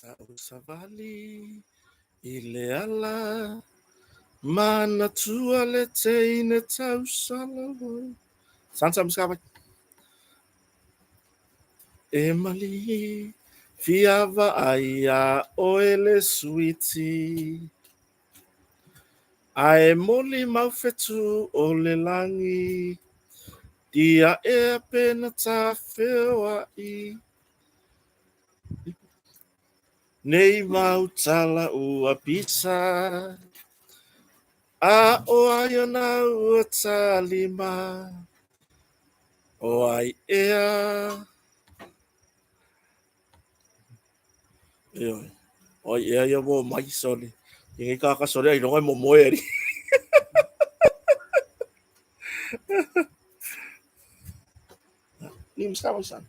Sa ou savali i le ala manatua le teine tausala ua Sansa Muscavai. E mali fia vaai iā oe le suiti Ae molimau fetu o le lagi Dia ea pe na tafeoai Nei mau tala ua pisa A o ai ona ua talima O ai ea Ioe. O ai ea ia mo mai sole. I ngai kaka sole ai longa mo moe ari. Ni msta san.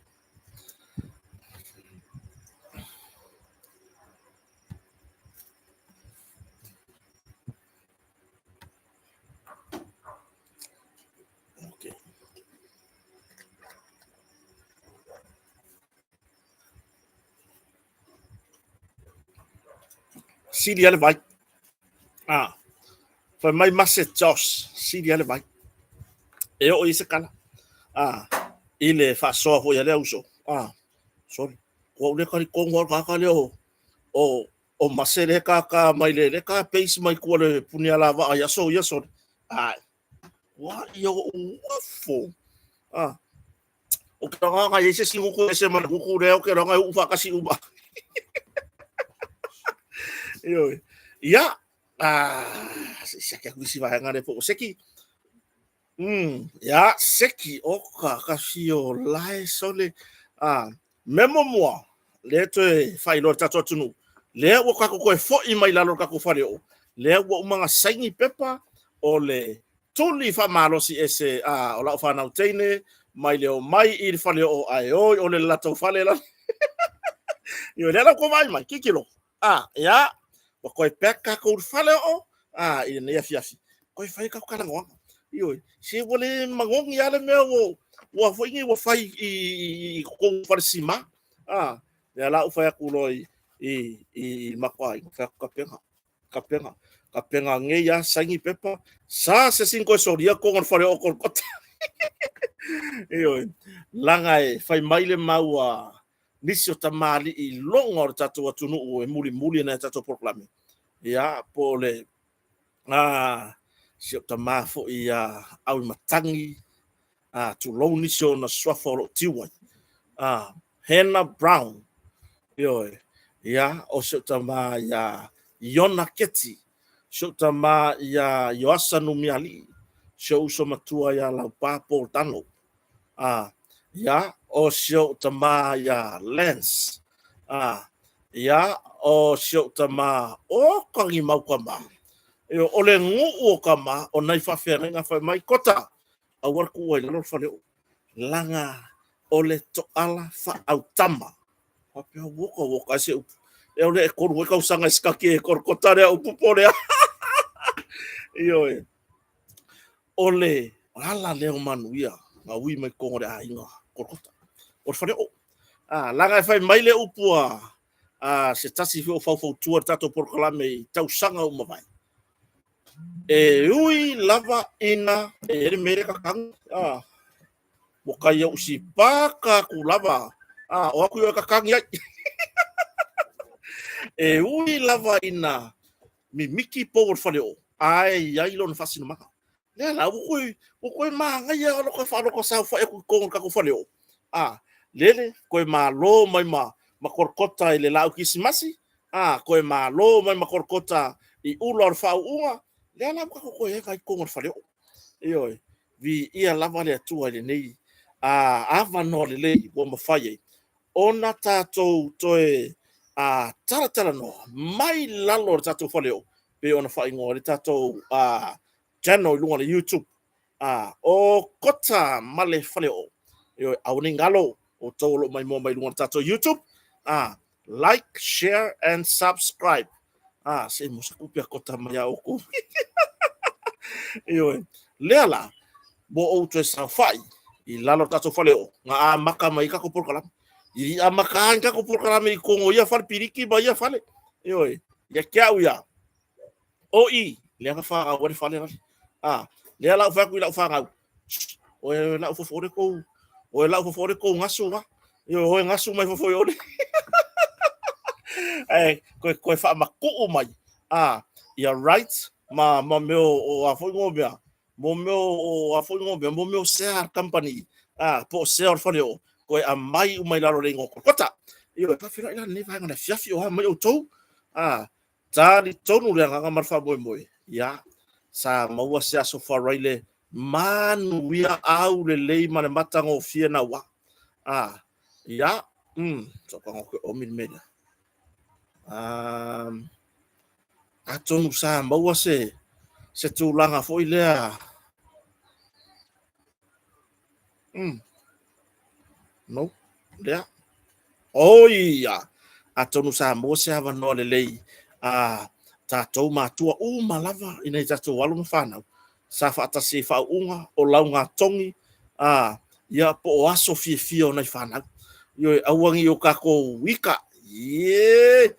Okay. Sili ale vai. Ah. Fai mai mase Josh, sili ale vai. E o i se kala. Ah. I le faasoa foi a lea uso. Ah. Sorry. Kua ule kari kongo al kaka lea o o o mase le kaka mai le le ka pace mai kua le puni ala va ai aso ia sorry. Ai. Ua ia o uafo. Ah. O ke ranga i se singu ko se ma kuku le o ke ranga u whakasi uma. Io. Ia, ah, se se ke kuisi vaenga le po seki. Ia, seki o ka ka fio lae sole. Ah, memo mua le toe whailoa le tatou atunuu. Lea ua kakou koe fo'i mai lalo le kakou fale o. Lea ua uma nga saini pepa o le tuli faamalosi ese a o lau fanau teine mai le omai i le fale oo ae o i ole le latou fale la. Ioe, lea la ua vaai mai, kikilo. A, ia, ua koe pack kakou i le fale oo, a, i lenei afiafi. Koe fai kakou talanoaga. Ioe, se ua le magogi lava le mea ua, ua foi nei ua fai i, i, i kou fale sima. A, lea la ua fai atu loa i, i, i, i matou aiga, fai atu kapega. Kapega, kapega ngei a saini pepa, sa se sin koe solia kongo le fale o Kolkota. Ioe, laga e fai mai le mau a nisi o tamalii loga o le tatou atunuu e mulimuli ana e tatou polokalame. Ia, po o le a, si o tama foi a Auimatagi, a, tulou nisi o ona suafa o lo o tiu ai. A, Hannah Brown, ioe, ia, o si ou tama iā Iona Keti, si ou tama iā Ioasa Numiali'i, si ou uso matua iā Laupā Paul Dano, a, ia, o si ou tama iā Lance, a, ia, o si ou tama o Kagimau Kama, ioe, o le nu'u o Kama o nai faafeagaiga fai mai, Kota, aua le tuua i lalo le fale o'u. Laga o le toala faaautama. Faapea, woka woka ai se upu. E o le 3 ai tausaga e sikaki e Kolokota lea upu po lea. Ioe. O le ala lea o manuia nga ui mai totonu o le aiga Kolokota. O le fale oo. Ah, laga e fai mai le upu a, a se tasi foi o faufautua le tatou polokalame i tausaga ua mavae. E ui lava ina e i ai le mea lea kakaga, a, ua kai au si paka aku lava, a, o aku i oe kakagi ai. E ui lava ina mimiki pou o le fale oo, ae i ai lona faasinomaga. Lea la, ua koe, ua koe mānaia lava lota faalota saofai atu i totonu o le tatou fale oo. A, lele, koe malo mai ma, ma Kolokota i le laau Kirisimasi, a, koe malo mai ma Kolokota i ula o le faauuga, lea la ua tatou toe eva ai i totonu o le fale oo. Ioe, viia lava le Atua i lenei a, avanoa lelei ua mafai ai ona tatou toe a, talatalanoa mai lalo o le tatou fale oo, pei ona faaigoa ai le tatou a, channel i luga o le YouTube. A, o Kota ma le Faleoo. Ioe, aua ne i galo outou o lo o maimoa mai luga o le tatou YouTube. A, like, share and subscribe. A, se i mosa kupe a Kota mai a oukou. Ioe, lea la, mo ou toe saofai i lalo o le tatou faleoo, ga amata mai ai tatou polokalame. I amata ai tatou polokalame i totonu o ia fale piliki ma ia fale. Ioe, ia te au ia, o i, lea na fanau ai le fale lale. A, lea la ou fai atu i lau fanau, oe lau fofo ole kou, oe lau fofo ole kou gasu va. Ioe, oe gasu mai fofo i ole. Ae, koe, koe faamatuu mai, a, ia right, ma, ma mea o, o a foi ngo mea, mo mea o a foi ngo mea, mo mea o sea a le company, a, po o sea o le fale o, koe aumai uma i lalo o le igoa Kolokota. Ioe, faafeiloai la lenei vaega o le afiafi o a mai outou, a, talitonu le agaga ma le faamoemoe, ia, sa maua se aso Faraile manuia aulelei ma le matagofie naua. A, ia, sokaga koe omi le mea lea. Atonu sa maua se, se tulaga foi lea. No, lea. Oi ia, atonu sa maua se avanoa lelei a tatou matua uma lava i nai tatou alo ma fanau sa faatasi i faauuga o laugatogi a ia po o aso fiafia o nai fanau. Ioe, aua ne i o tatou ika. Ie!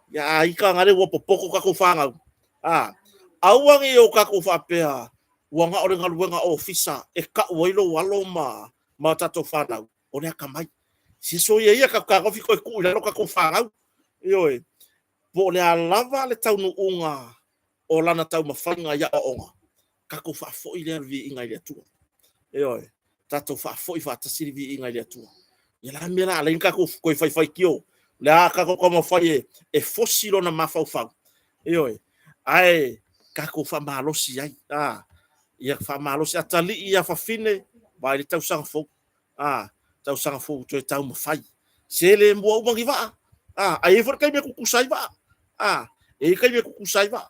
Ia a ika gale ua popoto tatou fanau. A, aua ne i o tatou faapea ua na o le galuega ofisa e tau ai lou alo ma ma tatou fanau. O le atamai. Se soia ia tatou fetagofi toe tuu i lalo tatou fanau. Ioe, po o le a lava le taunuuga o lana taumafaiga i aoaoga, tatou faafoi lea viiga i le Atua. Ioe, tatou faafoi faatasi le viiga i le Atua. Ia la mea la alai tatou toe faifaitio, le a tatou taumafai e, e fosi lona mafaufau. Ioe, ae tatou faamalosi ai. A, ia faamalosi atalii ia fafine, vaai le tausaga fou. A, tausaga fou toe taumafai. Se le mua uma ni vaa. A, ae i ai foi le taimi e tutusa ai vaa. A, e i ai taimi e tutusa ai vaa.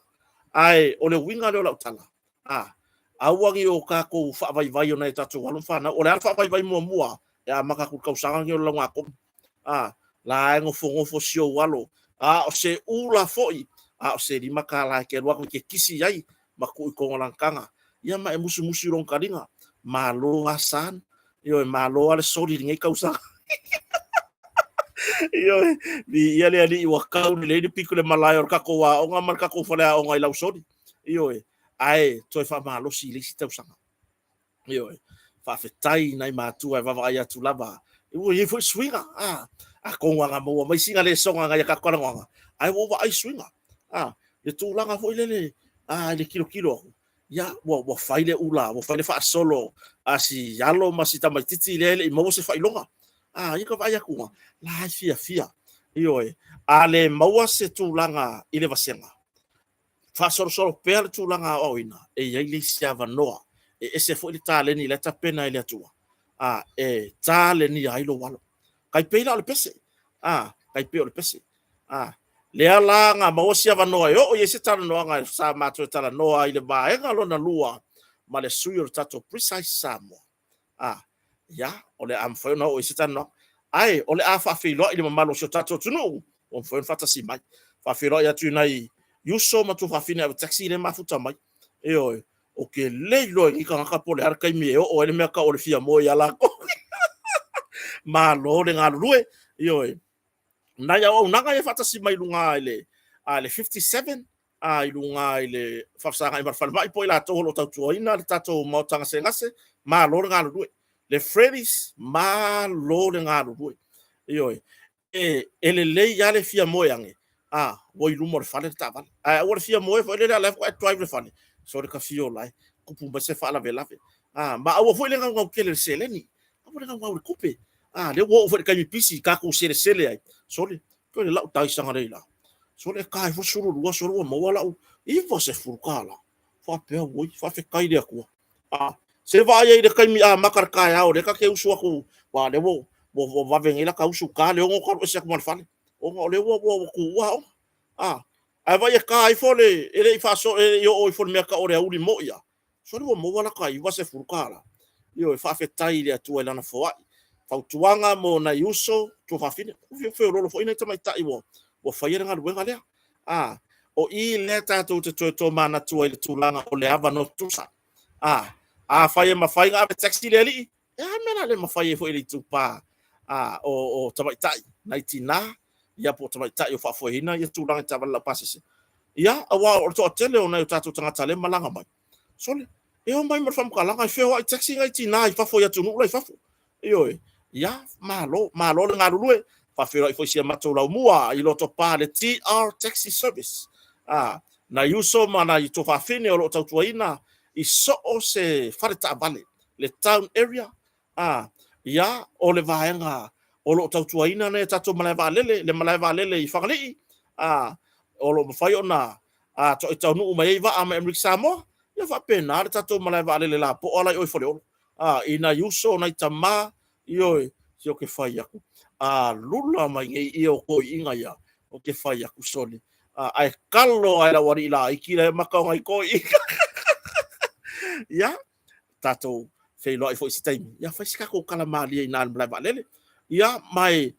Ae o le uiga lea o lau tala, a, aua ne i o tatou faavaivai o nai o tatou alo ma fanau. O le a le faavaivai muamua e amata atu i le tausaga lenei o le laugatogi. A, la e nofonofo si ou alo, a o se ula foi, a o se $5 e te alu atu e te kisi ai ma tuu i totonu o lana taga. Ia ma e musumusu i lona taliga, malo lava son, ioe, malo lava le soli i lenei tausaga. Ioe, viia le Alii ua tau lelei le pito i le malae o le tatou aoga ma le tatou faleaoga i lau soli. Ioe, ae toe faamalosi i le isi tausaga. Ioe, faafetai i nai matua e vaavaai atu lava, ua i ai foi suiga, a, atonu a na maua mai sina lesoga nai a tatou talanoaga, ae ua ou vaai i suiga, a, le tulaga foi lele, a, i le tilotilo atu, ia, ua, ua fai le ula, ua fai le faasolo a si alo ma si tamaitiiti lea e le i maua se faailoga. A, ia ka vaai atu, la e fiafia. Ioe, a le maua se tulaga i le vasega, faasolosolo pea le tulaga aoaoina, e i ai le isi avanoa e ese foi le taleni la e tapena e le Atua, a, e talenia ai lou alo. Tai pei la o le pese, a, tai pei o le pese. A, lea la na maua si avanoa e oo i ai se talanoaga sa matou talanoa ai i le vaega lona lua ma le sui o le tatou Precise Samoa. A, ia, o le a mafai ona oo i se talanoaga. Ae o le a faafeiloai i le mamalu o si o tatou atunuu, ua mafai ona faatasi mai. Faafeiloai atu i nai uso ma tuafafine ave taxi lea e mafuta mai. Ioe, ou te le iloa i nei tagata po o le a le taimi e oo ai le mea tau o le fia moe ia latou. Malo le galulue. Ioe, nai auaunaga ia faatasi mai i luga i le, a, le 57 a i luga i le faafesagai ma le falemai po o i latou o lo o tautuaina le tatou maota gasegase, malo le galulue. Le Freddy's, malo le galulue. Ioe, e, e lelei lava le fia moe ane, a, ua i luma o le fale le taavale. Ae aua le fia moe foi lele a o la e faatoa e drive i le fale, sole ta fia ola e, tupu mai se faalavelave. A, ma aua foi le naunau tele i le seleni, aua le naunau i le tupe. A, lea ua oo foi i le taimi pisi tatou selesele ai, sole, toe le lau taisaga lea i la. Sole e ta ifo 12, sole ua maua lau $90. Faapea, oi, faafetai i le Atua. A, se vaai ai i le taimi amata le taeao, lea ta te usu atu, aua o lea ua, ua, ua vave nei la ta usu, ta le 6 ta alu ese atu ma le fale, ona o lea ua, ua, ua tuua aoga. A, ae vaai e ta ifo le, e le i faaso, e le i oo ifo i le mea tau o le aoauli moi lava, sole ua maua lata $90. Ioe, faafetai i le Atua i Lana foai. Fautuaga mo nai uso, tuafafine, ua feoloolo foi nai tamaitai ua, ua faia le galuega lea. A, o i lea tatou te toe tomanatu ai i le tulaga o le avanoa tutusa. A, afai e mafai ona ave taxi le alii, e a le mea o le a le mafai ai foi e le itupa? a, o tamaitai, nai tinā, ia po o tamaitai o faafoeina ia tulaga i taavale laupasese. Ia, aua o le toatele o nai o tatou tagata lea e malaga mai, sole, e omai ma le faamatalaga e feoai taxi nai tinā i fafo i atunuu la i fafo. Ioe, ia, malo, malo le galulue. Faafeiloai foi i si a matou laumua i Lotopa le TR Taxi Service. A, nai uso ma nai tuafafine o lo o tautuaina i so o se fale taavale, le town area, a, ia, o le vaega o lo o tautuaina nai a tatou malae vaalele, le malae vaalele i Fagalii, a, o lo o mafai ona a toai taunuu mai ai vaa mai Amerika Samoa, ia faapena le tatou malae vaalele lapoa la i o i Faleolo. A, i nai uso, nai tama, ioe, se ou te fai atu, a lula mai nei ia o toeaiina ia, ou te fai atu, sole, a, ae kalo lava e lau alii laiti la e maka o nai toeaiina. Ia, tatou feiloai foi i se taimi, ia fai se tatou tala malie i ina i le malae vaalele. Ia, ma e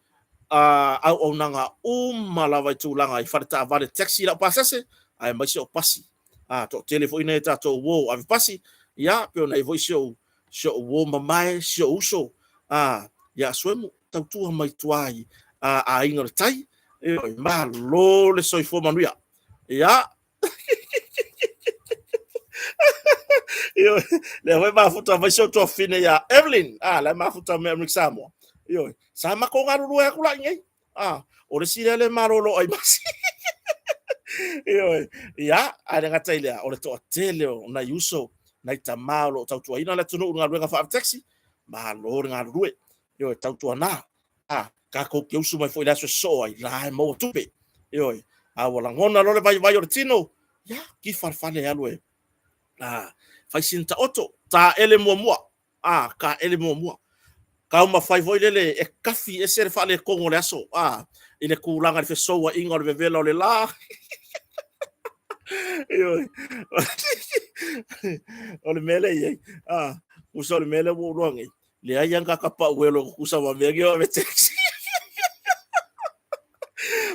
auaunaga uma lava i tulaga i faletaavale, taxi laupasese, aemaise o pasi. A, toatele foi nai a tatou uo ave pasi, ia, pei ona i ai foi si ou, si ou uo mamae, si ou uso, a, ia Suemu, tautua mai tua i Aiga o le Tai. Ioe, malo le soifua manuia. Ia, Ioe, lea foi mafuta mai si ou tuafafine ia Evelyn, a, la e mafuta mai Amerika Samoa. Ioe, sa matou galulue atu la i inei. A, o le isi lea le malolo ai masi. Ioe, ia, ae le gata i lea, o le toatele o nai uso, nai tama o lo o tautuaina le atunuu i le galuega faa-taxi, malo le galulue. Ioe, tautuana, a, tatou te usu mai foi i le aso e sosoo ai, la e maua tupe. Ioe, a ua lagona loa le vaivai o le tino, ia, tifa le fale e alu e, a, fai sina taoto, taele muamua, a, taele muamua. Taumafai foi lele e kafi ese le faaletonu o le aso, a, i le tulaga i le fesouaiga o le vevela o le la. Ioe. O le mea lea e i ai, a, tusa o le mea lea ua ou iloa nei, leai lava ni tagata pauelo e tutusa ma mea nei o ave taxi.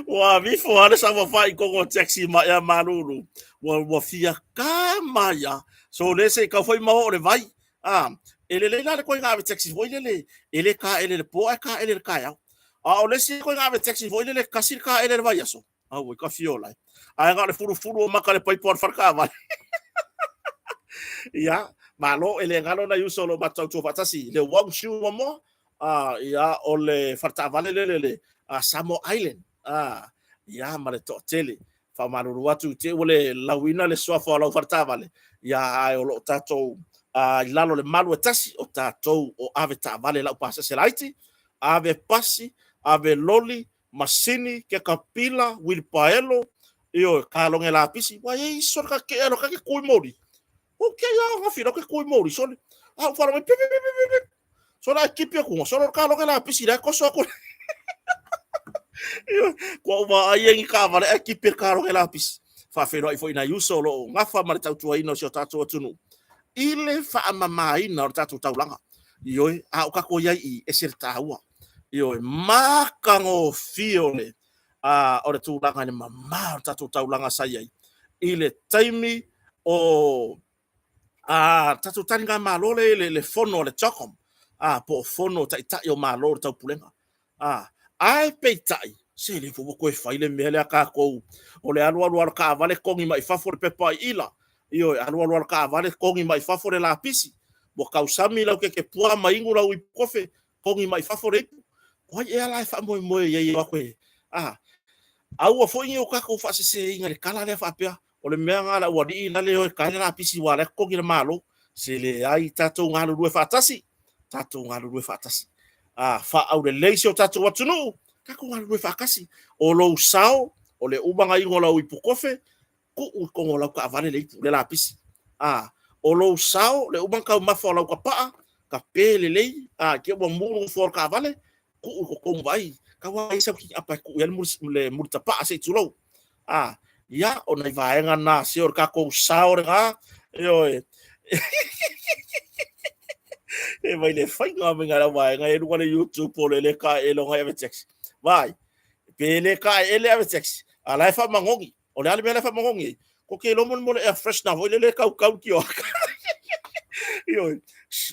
Ua avifo lava le saofafai i totonu o taxi ma ea malulu. Ua fia kama ai lava. So le se i tau foi ma oo le vai. Ah, e lelei la le ituaiga ave taxi foi lele, e le taele i le po ae taele i le taeao. A o le isi ituaiga ave taxi foi lele, tasi le taele i le vaiaso. Auoi, ka fiola e. Ae na o le fulufulu o maka i le paipa o le fale taavale. Ia, malo, e le galo nai uso o lo o matou tautua faatasi, le Wong Shiu muamua, ia, o le fale taavale lele, le Samoa Island, ia, ma le toatele. Faamalulu atu i te i ua le lauina le suafa o lau fale taavale, ia, ae o lo o tatou i lalo o le malu e tasi, o tatou o ave taavale laupasese laiti, ave pasi, ave loli, masini, kekapila, uilipaelo, ioe, kaloge lapisi, ua i ai isi sole ka kea lo ka ke kui moli. O ke ia nga fila ke kui moli sole. A u fala mai pip pip pip pip. Sole ai kipi aku sole kaloge lapisi la koso aku. Ioe, kua uma ai e ni kaavale ae kipi e kaloge lapisi. Faafeiloai foi nai uso o lo o gafa ma le tautuaina o si o tatou atunuu i le faamamaina o le tatou taulaga. Ioe, a o tatou i ai i ese le taua. Ioe, matagofie o le, a, o le tulaga i le mamā o le tatou taulaga sa i ai i le taimi o a, tatou taligamalo lea i le fono a le CHOGM, a, po o fono o taitai o Malo o le Taupulega. A, ae peitai, se le foi ua toe fai le mea lea tatou, o le alu alu lava o le taavale togi mai fafo le pepa iila. Ioe, alu alu lava o le taavale togi mai fafo le lapisi. Ua tausami lau kekepua ma inu lau ipu kofe, togi mai fafo le ipu. O ai ea la e faamoemoe i ai e o atu e, a, aua foi ne i o tatou faaseseina i le tala lea faapea, o le mea lena a le aualii la le o e tae le lapisi aua o la e totogi e le Malo. Se leai, tatou galulue faatasi, tatou galulue faatasi. A, faaaulelei si o tatou atunuu, tatou galulue faatasi. O lou sao, o le uma ona inu o lau ipu kofe, tuu i totonu o lau taavale le ipu, le lapisi. A, o lou sao, le uma ona taumafa o lau tapaa, tape lelei, a, i te i ua mu le nofoa o le taavale, tuu i totonu vaai, tau lava i ai sau kiniapa e tuu i ai le mulitapaa se i tulou. A, ia, o nai vaega na, se o le tatou sao lena, ioe. E mai le faiga mai nai vaega e luga le YouTube po o le le taeele o nai ave taxi. Vaai, pe le taeele ave taxi, a la e faamanogi. O le a le mea la e faamanogi ai? Ko te iloa mo le air freshener foi lele e kaukau ki o aka. Ioe,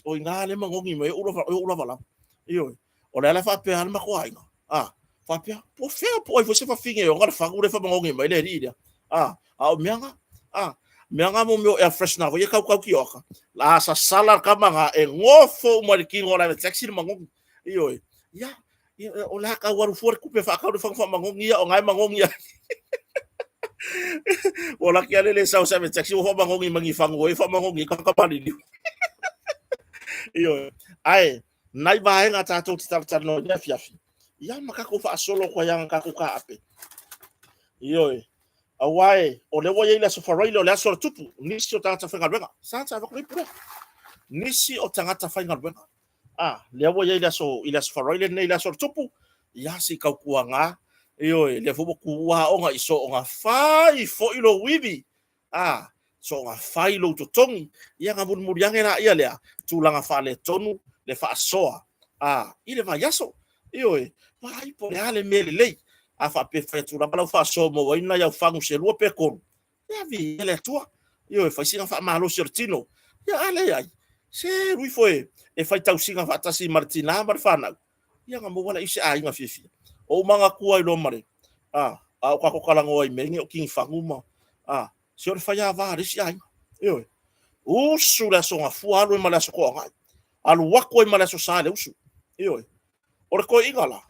o i ina le manogi mai o ou lava lava. Ioe. O le ala faapea le matou aiga. A, faapea, po fea po ai foi se fafine e ona le fagu le faamagogi mai le alii lea. A, a o mea na, a, mea na mo mea o air freshener foi e tautau tioata. La sasala le tama na e nofo uma i le tino o le ave taxi le magogi. Ioe. Ia, o le a tau alu fua le tupe faatau le fagu faamagogi ia o na e magogi ai. Ua laki ale le sau se ave taxi ua faamagogi mai ni fagu e faamagogi tagata maliliu. Ioe. Ae, nai vaega tatou te talatalanoa i le afiafi, ia ma tatou faasolo atu ai lava tatou taape. Ioe. Aua e, o lea ua i ai le aso Faraile, o le aso o le tupu, nisi o tagata faigaluega. Sa sa avatu le ipu lea. Nisi o tagata faigaluega. A, lea ua i ai le aso, i le aso Faraile lenei, le aso o le tupu, ia se i tautuaga. Ioe, lea foi ua tuua aoga i soonga fai foi lou ivi. A, soonga fai lou totogi, ia ona mulimuli ane laia lea, tulaga faaletonu le faasoa a, i le vaiaso. Ioe, vaai po o le a le mea lelei. A faapea e fai atu lava lau faasoa maua ai nai au fagu se lua pe tolu, ia viia le Atua. Ioe, fai sina faamalosi o le tino. Ia a leai, se alu ifo e fai tausiga faatasi ma le tina ma le fanau, ia ona maua lea i se aiga fiafia. O ou manatua ai loa ma le, a, a o tatou talanoa i mea nei o tinifagu ma, a, se o le faiava a le isi aiga. Ioe. Usu le Aso Gafua, alu ai ma le Aso Toonai. Alu atu ai ma le Aso Sa i le usu. Ioe. O le toeaina la,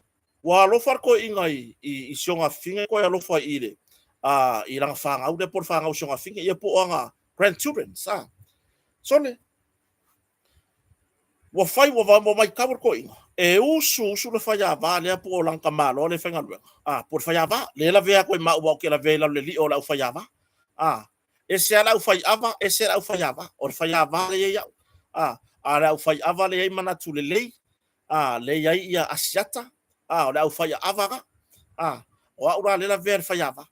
ua alofa le toeaina i si ona afafine toe alofa i le, a, i lana fanau lea po o le fanau a si ona afafine, ia po o ana grandchildren, sa. Sole, Ua fai, ua matau le toeaina, e usu usu le faiava lea po o lana tamaloa lea e faigaluega, a, po o le faiava, lea e lavea atu ai ma au aua ou te lavea i lalo i le lio o le aufaiava. A, ese lava le aufaiava, ese le aufaiava. O le faiava lea e i ai au. A, a o le aufaiava lea e i ai manatu lelei, a, lea e i ai ia asiata, a, o le aufaiaava na. A, o au la lea e lavea i le faiava.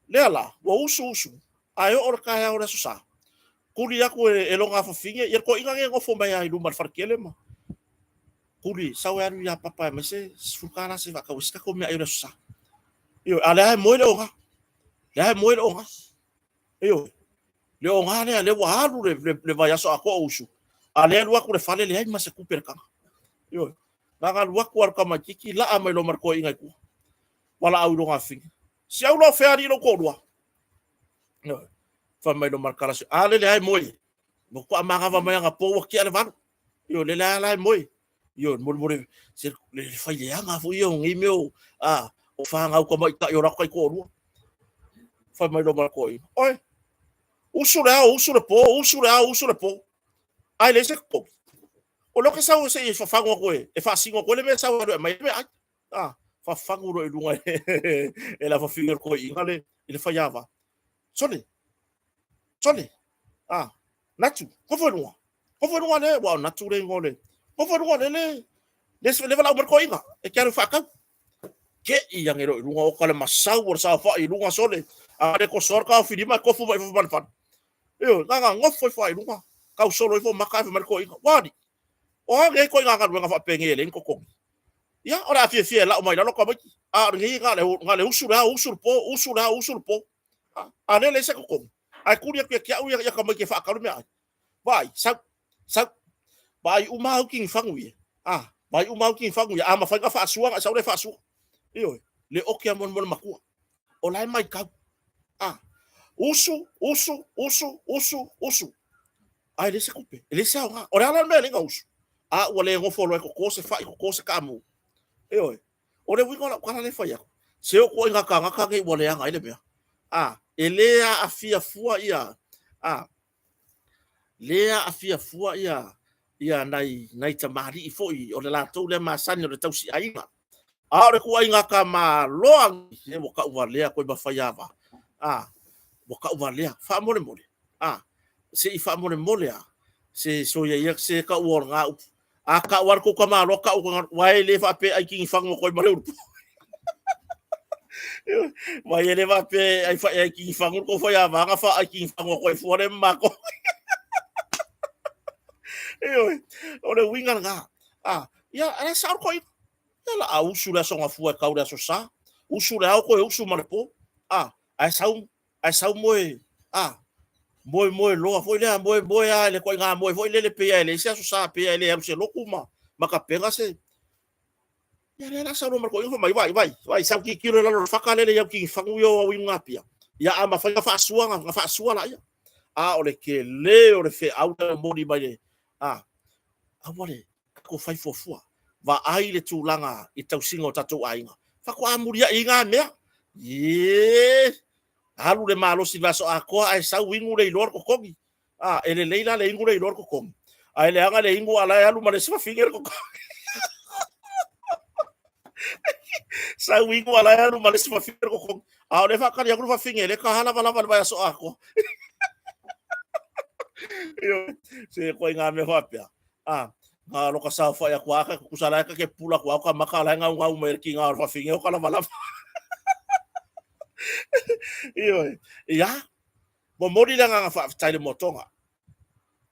Lea la, ua usu usu, ae oo le taeao o le Aso Sa, tuli atu e lona afafine, ia le toeaina lenei e nofo mai lava i luma o le faletele ma tuli, sau e alu ia Papa e aumai se $10 se i faatau ai se tatou meaai o le Aso Sa. Ioe, a o lea lava e moe le oga. Lea lava e moe le oga. Ioe, le oga lea, lea ua alu le vaiaso atoa o usu, a o lea e alu atu i le fale, leai ma se tupe i le taga. Ioe, na ona alu atu lava o le tamaitiiti laa mai loa ma le toeaina i tua, valaau i lona afafine, Si au la o fea alii lou toalua? Fai mai loa ma le tala, a lele lava e moe. Ua faatoa manava mai anapo ua tea le 8. Ioe, lele lava la e moe. Ioe, molemole, se le fai leaga foi ia o nei mea o, a, o fanau tamaitai o latou taitoalua. Fai mai loa ma le toeaina, oe, usu le ao, usu le po, usu le ao, usu le po. Ae leai se totogi. O lea ou te sau se i fafagu atu e faasino atu ai le mea e sau e alu e aumai ai le meaai. A, fafagu loa i luga e le afafine o le toeaina le, i le faiava. Sole, sole, a, Natu, nofo i luga, nofo i luga le, ua o Natu le igoa o le, nofo i luga le, le, le, le valaau mai le toeaina, e te alu faatau. Te i ane loa i luga, oka le masau o le saofai i luga, sole, a le tosoa le taofilima e tofu mai i fafo ma le fale. Ioe, na ona nofo ifo lava i luga, tau solo ifo maka ae fai mai le toeaina, ua alii, o a nei ituaiga galuega faapenei e leai ni totogi? Ia, o le a fiafia e lau mai lalo tamaiti, a o lenei na o le usu le ao, usu le po, usu le ao, usu le po. A lea e leai se totogi. Ae tuli atu ia te au ia tamaiti e faatau le meaai. Vaai, sau, sau. Vaai uma au tinifagu ia. A, vaai uma au tinifagu ia. A mafai ona faasua, ona e sau lea e faasua. Ioe, le oke a molemole matua. O la e matau. A, usu, usu, usu, usu, usu. Ae leai se tupe, e leai se aoga. O le a la le mea e leai na usu? A ua le nofo loa e toto se fai, toto se kaamu. Ioe. O le uiga o lau tala lea e fai atu, se o ituaiga tagata nei ua leaga ai le mea. A, e le aafia fua ia, a, le aafia fua ia, ia nai, nai tamalii foi o le latou lea masani o le tausiaiga. A o le ituaiga tamaloa nei, ua tauvalea koe ma faiava. A, ua tauvalea. Faamolemole. A, se i faamolemole a, se soia ia se taua o lena upu. A tau lava le tou tamaloa, tau aua e le faapea e ai tinifagu atu ai ma le ulupo. Aua e le faapea e ai tinifagu le tou faiava na faai tinifagu atu ai fua lea ma matou. Ioe, o le uiga lena. A, ia, a sao le toeaina. Ia la a usu le Aso Gafua e tau le Aso Sa, usu le ao toe usu ma le po. A, ae sau, ae sau moe, a, moe moe loa foi lea, moe moe lava i le ituaiga moe foi lele pei lava e leai se Aso Sa, pei lava e le alu se lotu ma tapena se. Ia lea la saunoa mai toeaina fai mai, vai, vai, vai, sau tilotilo i lalo o le faka lele i au tigifagu ia o au inu napia. Ia a mafai ona faasua, ona faasua laia. A o le tele o le feau lea e momoli mai le, a, aua le tatou fai fuafua. Vaai le tulaga i tausiga o tatou aiga. Faatoa muliai ai na mea. Ie! Alu le malosi i le vaiaso atoa ae sau inu le iloa le totogi. A, e lelei la le inu le iloa le totogi, ae leaga le inu a o la e alu ma le isi fafine le totogi. Sau inu a o la e alu ma le isi fafine le totogi. A o lea e faatali atu le fafine e le taha lavalava i le vaiaso atoa. Ioe, se ituaiga mea faapea. A, na o lota saofai atu lava, tusa la e ta te pupula atu lava ota maka a o la e gaugau mai e le tiga o le fafine ota lavalava. Ioe, ia, Momoli le agaga faafetai i le moatoga.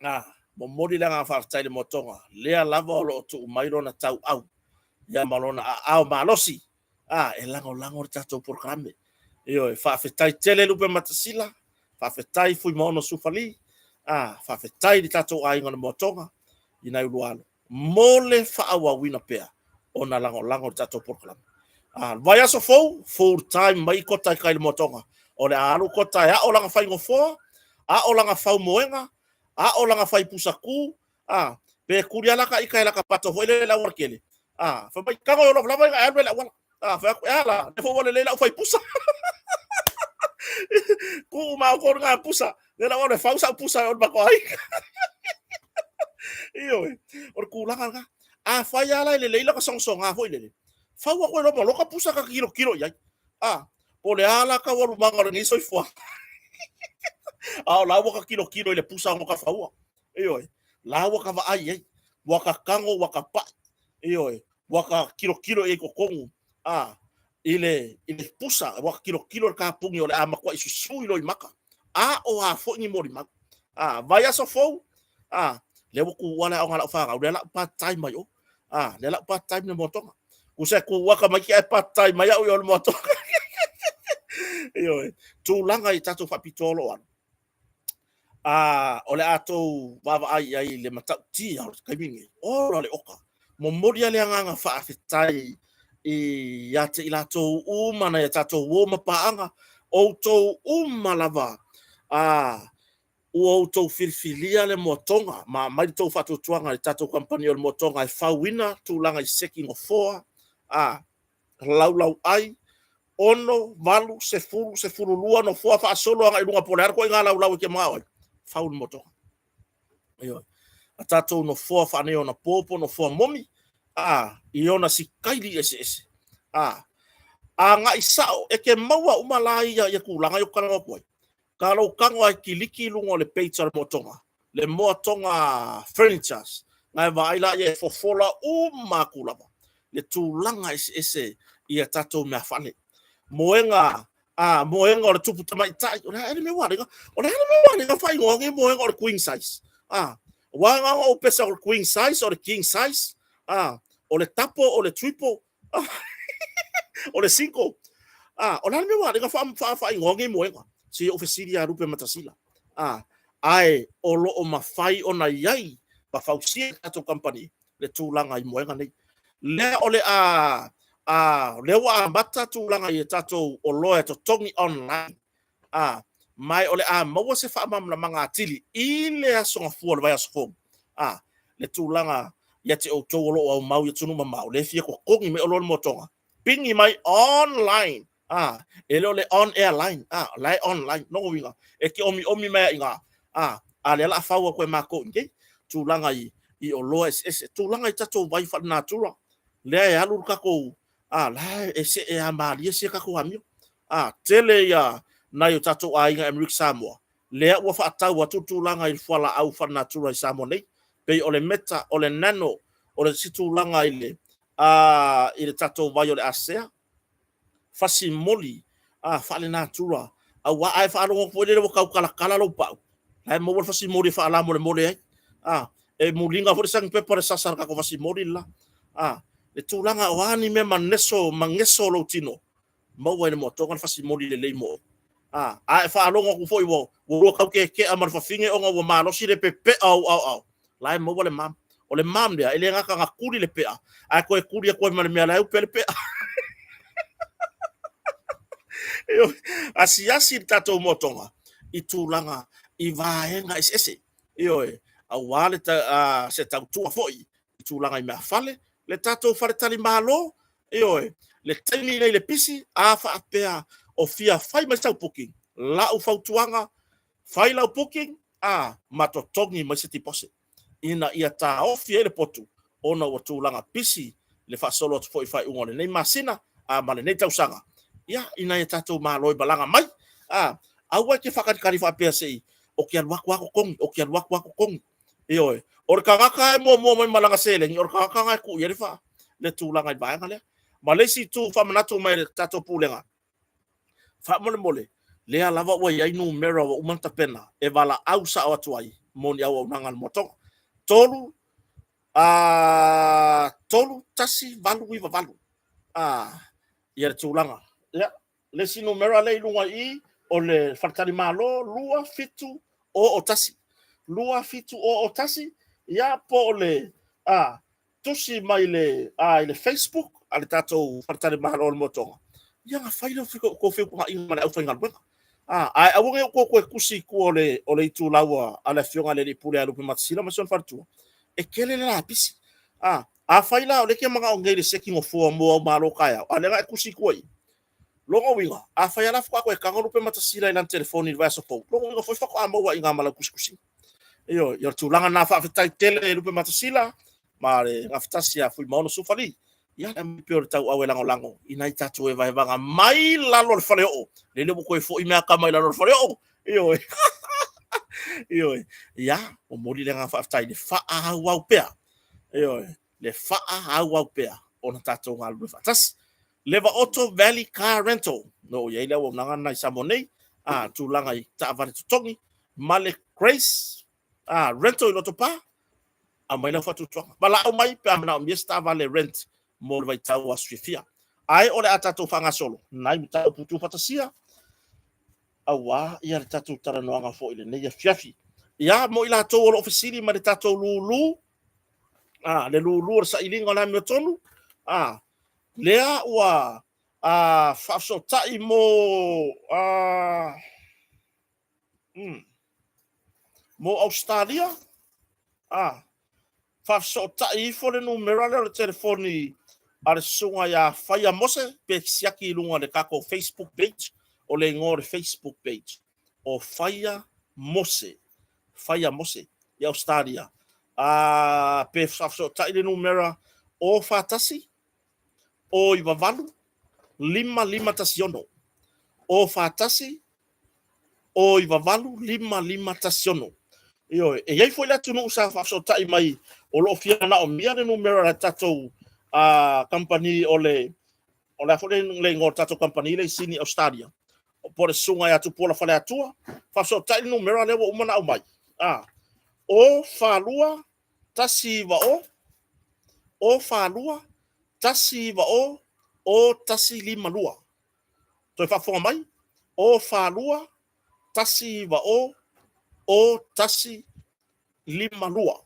A, momoli le agaga faafetai i le moatoga. Lea lava o lo o tuu mai lona tauau ia ma lona aao malosi a e lagolago le tatou polokalame. Ioe, faafetai tele Lupematasila, faafetai Fuimaono Sufali, a faafetai i le tatou aiga o le moatoga i nai oulua alo mo le faaauauina pea ona lagolago le tatou polokalame. A, vaiaso fou, full time mai Kota i tai i le moatoga. O le a alu Kota e ao lana fai nofoa, ao lana fau moega, ao lana fai pusa tu, a, pe tuli lava lata ita i lata pato foi lele i le aualatele, a, fai mai, tago lava ina e alu ai i le auala. A, fai atu, e a la, lea foi ua lelei lau fai pusa. Tuu ma outou lena pusa, lea la ua alu e fau sau pusa e o i le matou aiga. Ioe, o le tulaga lena. Afai lava la e lelei lata sogasoga foi lele, fau atu ai loa ma lota pusa ta te tilotilo i ai. A, po o le a la taualumaga o lenei soifuaga. A o la ua ta tilotilo i le pusa o ta faua. Ioe, la ua ta vaai i ai. Ua ta tago ua ta pai. Ioe, ua ta tilotilo i ai i totonu a, i le, i le pusa, ua ta tilotilo i le kapuni o le a matuai susu i loimata. A o a foi ni molimau. A, vaiaso fou, a, lea ua tuua le aoga a lau fanau, lea la u part time mai o. A, lea la u part time i le moatoga. Tusa e tuua tamaiti ae part time mai au i o i le moatoga. Ioe, tulaga i tatou faapitoa o lo o alu. A, o le a tou vaavaai i ai i le matautia o le taimi lenei. Ola le oka. Momoli lava le agaga faafetai ia te i latou uma nai a tatou uo ma paaga, outou uma lava a ua outou filifilia le moatoga ma aumai le tou faatuatuaga i le tatou kamupani o le moatoga e fauina tulaga i seki nofoa, a laulauai, 6, 8, 10, 12 nofoa faasolo agai i luga po o le a le ituaiga laulau e te manao ai, fau le motoga. Ioe. A tatou nofoa faaneionapo po o nofoa momi, a, i ona sitaili eseese. A, agai sao, e te maua uma la ia, ia tulaga ia ou te talanoa atu ai. Ta lou tago lava e kiliki i luga o le page a le motoga, le Moatoga Furnitures, na e vaai laia e fofola uma atu lava le tulaga eseese i a tatou meafale. Moega, a, moega o le tupu tamaitai, o le a ea le mea ua ala ai ona, o le a le mea ua ala ai ona faaigoa nei moega o le queen size? A, aua na ona ou pesa o le queen size, o le king size, a, o le double, o le triple, o le single. A, o le a le mea ua ala ai ona faaigoa nei moega? Se i ou fesili ia Lupematasila. A, ae o lo o mafai ona i ai ma fausia e le tatou kamupani le tulaga i moega nei. Lea o le a, a, lea ua amata tulaga i a tatou oloa e totogi online, a, ma o le a maua se faamalamalamaga atili i le Aso Gafua o le vaiaso fou, a, le tulaga ia te outou o lo o aumau i atunuu mamao, lea e fia totogi mai oloa i le moatoga, pigi mai online, a, e le o le on airline, a, o la e online. Lona uiga, e te omiomi mai lava i ina, a, a o lea o le a fau atu e matou i inei, tulaga i, i oloa eseese, tulaga i tatou vai faalenatura, lea e alu le tatou, a, la e see lava malie sia tatou amio. A, tele ia nai o tatou aiga Amerika Samoa, lea ua faatau atu le tulaga i le fualaau faalenatura i Samoa nei, pei o le meta, o le nano, o le isi tulaga i le, a, i le tatou vai o le asea, fasi moli, a, faalenatura, aua a e faalogo atu foi lele ua tau talatala lou pau, la e maua le fasi moli e faalamolemole ai. A, e muliga foi le sanipepa i le sasa o le tatou fasi moli le la. A, le tulaga o a ni mea maneso, mageso o lou tino, maua i le moatoga le fasi moli lelei mo oe. A, a e faalogo atu foi ua, ua lua tau keke'a ma le fafine ona ua malosi le pepea o ou aoao, la e maua le mam. O le mom lea, e le gata na tuli le pea, ae toe tuli atu ai ma le mea la e upe ai le pea. Asiasi le tatou motoga i tulaga i vaega eseese. Ioe, aua le se tautua foi i tulaga i meafale, le tatou faletalimalo, ioe, le taimi lenei i le pisi, a faapea o fia fai mai sau booking, lau fautuaga, fai lau booking a, ma totogi mai se deposit ina ia taofi ai le potu ona ua tulaga pisi le faasolo atu foi i faaiuga o lenei masina a ma lenei tausaga, ia, ina ia tatou malo e malaga mai. A, aua e te faatalitali faapea se i, ou te alu atu lava totogi, ou te alu atu lava totogi. Ioe. O le tagata e muamua mai ma lana seleni, o le tagata lena e tuu i ai le, fa, le tulaga i le vaega lea. Ma le isi itu faamanatu mai e le tatou Pulega, faamolemole, lea lava ua i ai numera ua uma ona tapena e valaau sao atu ai mo ni auaunaga a le moatoga. 3 a 3 1 8 9 8 a ia le tulaga. Ia, le isi numera lea i luga i i, o le faletalimalo 27 o 1. 27 o 1, ia po o le a, tusi mai le, a, i le Facebook a le tatou faletalimalo o le Motoga, ia ona fai lea o tou feutanaiga ma le aufaigaluega. A, ae aua ne i outou toe tusi i tua o le itulau a le afioga i le alii pule ia Lupematasila ma si ona faletua, e tele le lapisi. A, afai la o lea e te manao nei i le seki nofoa mo au malo taeao, a o lea na e tusi i tua i i. Lona uiga, afai lava la faatoa toe tago Lupematasila i lana telefoni i le vaiaso fou, lona uiga foi faatoa maua i ina ma lau tusitusiga. Ioe, ia o le tulaga lena. Faafetai tele Lupematasila ma le gafatasi ia Fuimaono Sufali. Ia, le aumai pea o le tauau e lagolago i nai tatou evaevaga mai lalo o le faleoo. Lele ua toe foi mea tama i lalo o le faleoo. Ioe. Ioe. Ia, momoli le agaga faafetai i le faaauau pea. Ioe, le faaauau pea ona tatou galulue faatasi. Levaoto Valley Car Rental, o i ai le auaunaga lena i Samoa nei, a, tulaga i taavale totogi, ma le Grace a, Rental i Lotopa, aumai lau faatuatuaga. Valaau mai pe a manaomia se taavale rent mo le vaitau o aso fiafia. Ae o le a tatou faagasolo nai mataupu tuufatasia aua ia le tatou talanoaga foi i lenei afiafi. Ia, mo i latou o lo o fesili mai le tatou lulu, a, le lulu o le sailiga o le amiotonu, a, lea ua a, faafesootai mo a, mo Ausetalia, a, faafesootai ifo le numera lea o le telefoni a le susuga ia Faia Mose pe siaki i luga o le tatou Facebook page, o le igoa o le Facebook page o Faia Mose, Faia Mose i Ausetalia, a, pe faafesootai le numera o 41 o 98 5516 o 41 o 98 5516. Ioe, e i ai foi le atunuu sa faafesootai mai o lo o fia manaomia le numera o le tatou kamupani o le, o le a foi le igoa o le tatou kamupani lea i Sini, Australia, po o le susuga ia Tupuola Faleatua, faafesootai le numera lea ua uma ona aumai. A, o 42 190 o 42 190 o 152. Toe faafofoga mai, o 42 190 o 152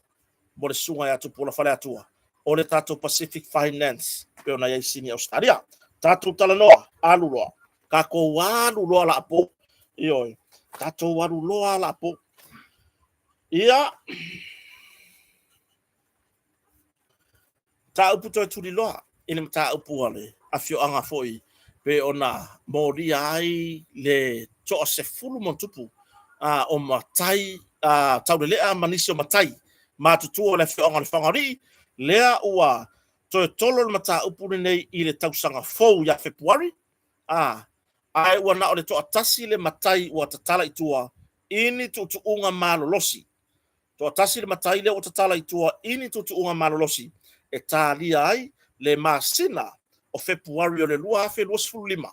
mo le susuga ia Tupuola Faleatua o le tatou Pacific Finance pei ona i ai Sini Australia. Tatou talanoa, alu loa. Tatou alu loa laapo. Ioe, tatou alu loa laapo. Ia, mataupu toe tuliloa i le mataupu a le afioaga foi pei ona molia ai le toa 10 ma tupu o matai taulelea ma nisi o matai matutua o le afioaga o Lefaga-o-Alii, lea ua toe tolo le mataupu lenei i le tausaga fou ia Fepuari, ae ua na o le toatasi le matai ua tatala i tua i ni tuutuuga malolosi. Toatasi le matai lea ua tatala i tua i ni tuutuuga malolosi e talia ai le masina o Fepuari o le 2025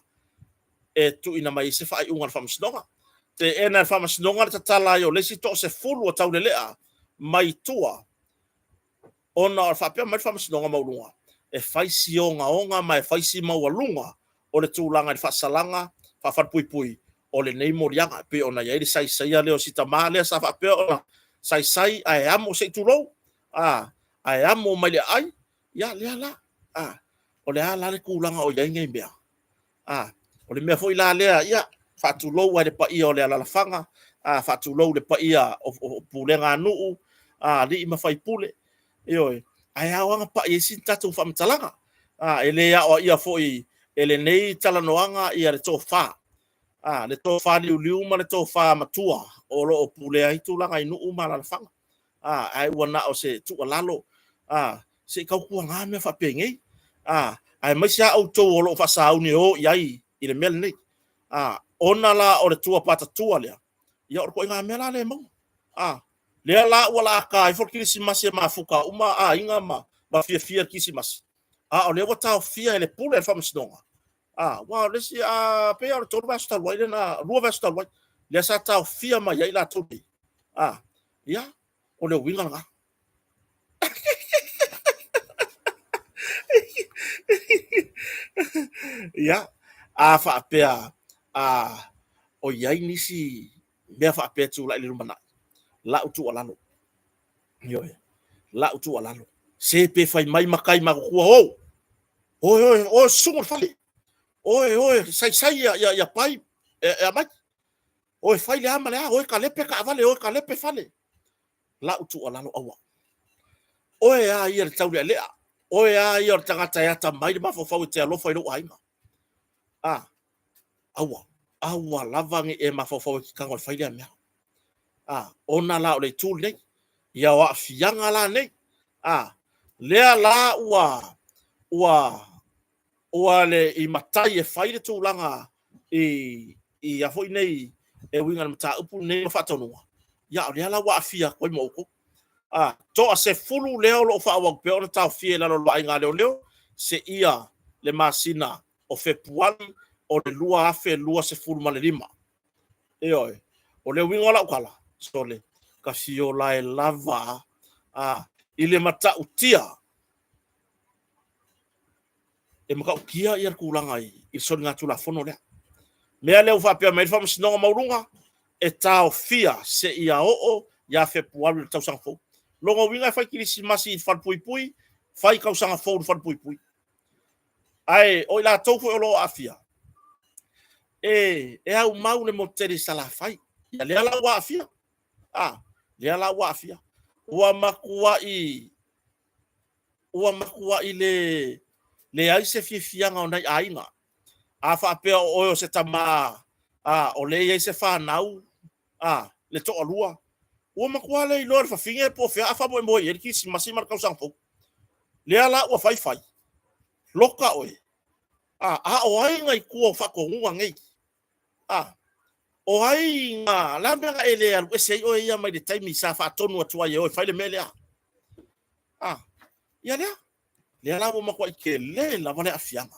e tuuina mai ai se faaiuga a le Faamasinoga. Teena e le Faamasinoga le tatala ai o le isi toa-10 o Taulelea mai tua ona o le faapea mai le Faamasinoga Maualuga, e fai si ogaoga ma e fai si maualuga o le tulaga i le faasalaga faafalepuipui o lenei moliaga, e pei ona i ai le saisaia lea o si tama lea sa faapea ona saisai ae amo se i tulou, a. Ae amo mai le aai, ia lea la. A, o le a la le tulaga o i ai nei mea? A, o le mea foi la lea, ia, faatulou ai le paia o le alalafaga, a, faatulou le paia o, o, o pulega a nuu, a, alii ma faipule, ioe, ae ao lava ona pai ai sina tatou faamatalaga. A, e le aoaia foi e lenei talanoaga ia le tofa, a, le tofa liuliu ma le tofa matua o lo o pulea ai tulaga i nuu ma alalafaga. A, ae ua na o se tuualalo, a, se i tautuana mea faapenei, a, aemaise lava outou o lo o faasauni e o i ai i le mea lenei. A, ona la o le tua patatua lea, ia o le ituaiga mea la lea e maua. A, lea la ua laata ifo le kerisimasi e mafuta uma aiga ma, ma fiafia le kerisimasi, a o lea ua taofia e le pule a le faamasinoga. A, aua o le isi, a, pei lava o le 3 vaiaso talu ai lena, 2 vaiaso talu ai, lea sa taofia mai ai latou nei. A, ia, o le uiga lena. Ia, a faapea a, o i ai nisi mea faapea e tulai i le lumanai, lau tuualalo, ioe, lau tuualalo, se pe fai mai matai matutua, o, oe, oe, oe, susugu le fale, oe, oe, saisai ia, ia, ia pai, e, e aumai, oe fai le a ma le a, oe talepe taavale, oe talepe fale. Lau tuualalo aua. Oe a ia le taulealea, oe a ia o le tagata e atamai le mafaufau e te alofa i lou aiga. A, aua, aua lava ne i e mafaufau e te tago e fai lea mea. A, ona la o le itu lenei, ia o aafiaga la nei, a, lea la ua, ua, ua le i matai e fai le tulaga i i a foi nei e uiga i le mataupu lenei ma faatonuga, ia o lea la ua aafia atu ai ma outou. A, toa 10 lea o lo o faaauau pea ona taofia i lalo o le vaaiga a leoleo seia le masina o Fepuari o le 2025. Ioe, o le uiga o lau tala, sole, ka fiola e lava a, i le matautia e matautia ia le tulaga i le soligatulafono lea. Mea lea ua faapea mai le Faamasinoga Maualuga, e taofia seia oo ia Fepuari o le tausaga fou. Lona uiga e fai kerisimasi i le falepuipui, fai tausaga fou i le falepuipui. Ae o i latou foi o lo o aafia, e, e aumau le motu tele i Salafai. Ia lea la ua aafia. A, lea la ua aafia. Ua matuai ua matuai le leai se fiafiaga o nai aiga. A faapea o oe o se tama, a, o lea e i ai se fanau, a, le toalua, ua matua le iloa e le fafine po o fea a faamoemoe i ai le Kerisimasi ma le tausaga fou. Lea la ua fai fai, loka oe, a, a o ai nai tua o faatonuga nei? A, o ai na, la mea na e le alu ese ai oe ia mai le taimi sa faatonu atu ai e oe fai le mea lea? A, ia lea, lea la ua matuai tele lava le aafiaga.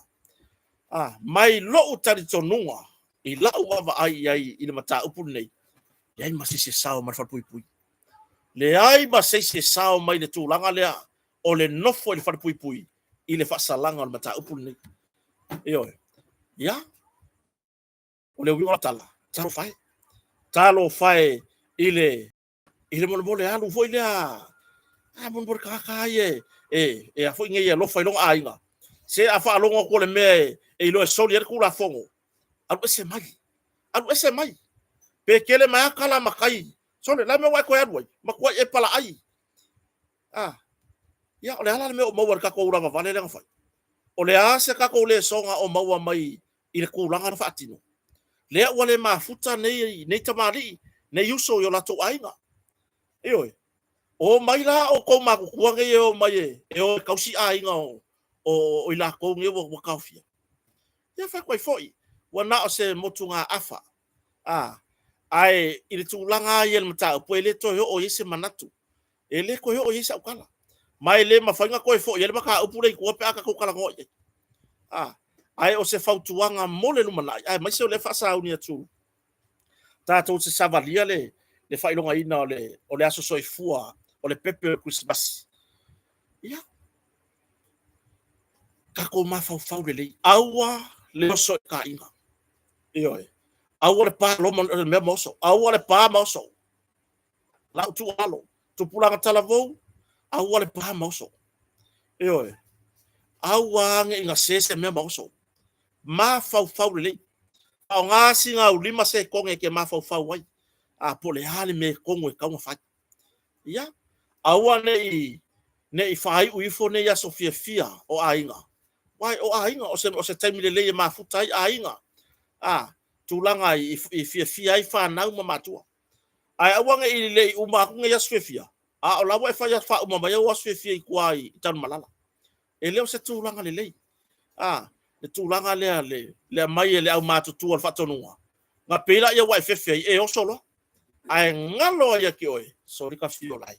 A, mai lou talitonuga i lau vaavaai i ai i le mataupu lenei, leai ma se isi e sao mai le falepuipui. Leai ma se isi e sao mai le tulaga lea o le nofo i le falepuipui i le faasalaga o le mataupu lenei. Ioe. Ia, o le uiga o le tala, talofa e. Talofa e i le i le molemole alu foi lea, a molemole tagata lava ia e, e a foi nei e alofa i lona aiga. Se a faalogo atu o le mea e, e iloa e soli ai le Tulafono, alu ese mai, alu ese mai. Pe tele mai lava tala a matai, sole, la mea ua e toe alu ai, matuai e palaai. A, ia, o le a la le mea o maua i le tatou ulavavale lea na fai? O le a se tatou lesona o maua mai i le tulaga na faatino? Lea ua le mafuta nei, nei tamalii, nei uso i o latou aiga. Ioe, o mai la outou matutua nei e o mai e, e o e tausi aiga o, o, o i latou nei ua, ua taofia. Ia fai atu ai foi, ua na o se motugaafa. A, ae i le tulaga lava ia i le mataupu, e le toe oo i ai se manatu. E le toe oo i ai sau tala. Ma e le mafai ona toe foi ai le mataupu lea i tua pe a tatou talanoa i ai. A, ae o se fautuaga mo le lumanai, aemaise o lea e faasauni atu tatou te savalia le, le faailogaina o le, o le aso soifua o le pepe o le Kerisimasi. Ia, tatou mafaufau lelei, aua le oso i taaiga. Ioe, aua le pa loma le mea ma oso, aua le pa ma oso. Lau tuualalo, tupulaga talavou, Aua le pa ma oso. Ioe. Aua ne i gase se mea ma oso. Mafaufau lelei. Faaaoga sina au 5 sekone e te mafaufau ai, a po o le a le mea tonu e tatau ona fai. Ia, aua ne i faaiu ifo nei aso fiafia o aiga. Aua o aiga, o se taimi lelei e mafuta ai aiga, a, tulaga i fiafia ai fanau ma matua. Ae aua ne i le i uma atu nei aso fiafia, a o la ua e fai faauma mai au aso fiafia i tua i Tanumalala. E le o se tulaga lelei. A, le tulaga lea le aumai e le aumatutua o le faatonuga, na pei laia ua e fefe ai, e oso loa. Ae galo ai ia te oe, soli ta fio lai.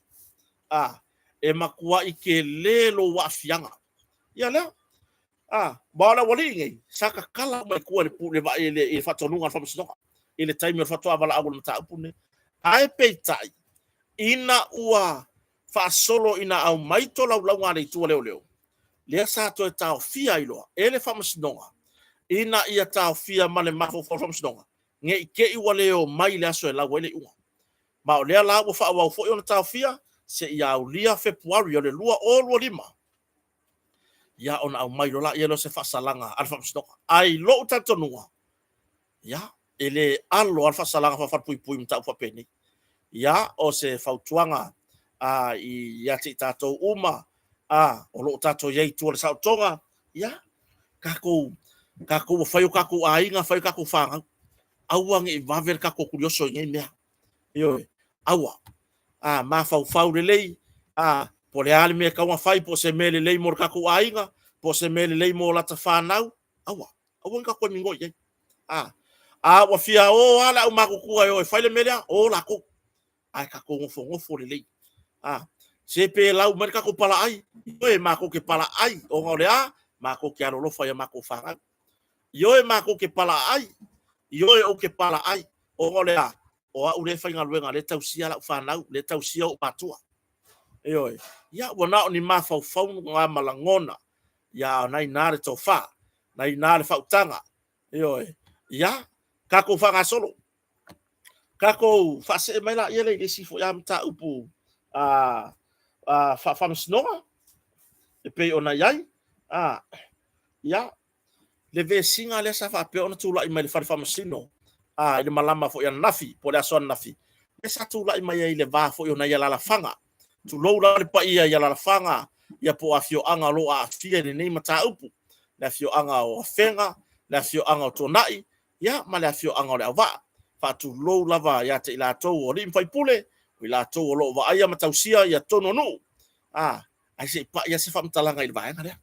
A, e matuai tele lou aafiaga. Ia lea. A, ma o le aualii nei, sa tatala uma i tua i le faatonuga a le Faamasinoga i le taimi o le faatoa valaau o le mataupu lenei. Ae peitai, ina ua faasolo ina aumai tolaulauga a le Itu a Leoleo, lea sa toe taofia ai loa e le Faamasinoga, ina ia taofia ma le mafaufau o le Faamasinoga, ne i te i ua le omai i le aso e lau ai le iuga. Ma o lea la ua faaauau foi ona taofia seia aulia Fepuari o le 2025, ia ona aumai loa lea o se faasalaga a le Faamasinoga. Ae i lou talitonuga, ia, e le alo lava le faasalaga faa-falepuipui i mataupu faapenei. Ia, o se fautuaga ia te i tatou uma o lo o tatou i ai i tua o le saolotoga, ia, tatou ua fai o tatou aiga, fai o tatou fanau. Aua ne i vave le tatou tulioso i nei mea. Ioe, aua. A mafaufau lelei, po o le a le mea e tatau ona fai, po o se mea lelei mo le tatou aiga, po o se mea lelei mo lata fanau, aua. Aua ne i tatou toe migoi i ai. A ua fia o lava le aumatutua e o e fai le mea lea, o latou. Ae tatou nofonofo lelei. Se pe lau mai le tatou palaai, ioe, matou te palaai, ona o le a? Matou te alolofa i a matou fanau. Ioe, matou te palaai, ioe, ou te palaai, ona o le a? O au lea e faigaluega, lea e tausia lau fanau, lea e tausia ou matua. Ioe. Ia, ua na o ni mafaufauga ma lagona, ia, a o na i ina le tofa, na i ina le faautaga. Ioe. Ia, tatou faagasolo. Tatou faasee mai laia lea i le isi foi mataupu faafaamasinoga e pei ona i ai. Ia, le vesiga lea sa faapea ona tulai mai i le fale faamasino i le malama foi ananafi, po o le aso ananafi, lea sa tulai mai ai i le va foi o nai alaalafaga. Tulou la le paia i alaalafaga, ia po o afioaga o lo o aafia i lenei mataupu, le afioaga o Afega, le afioaga o Tuanai, ia ma le afioaga o Leauvaa. Faatulou lava ia te i latou o alii ma faipule, o i latou o lo o vaaia ma tausia ia tonu o nuu. Ae se i pai lava se faamatalaga i le vaega lea.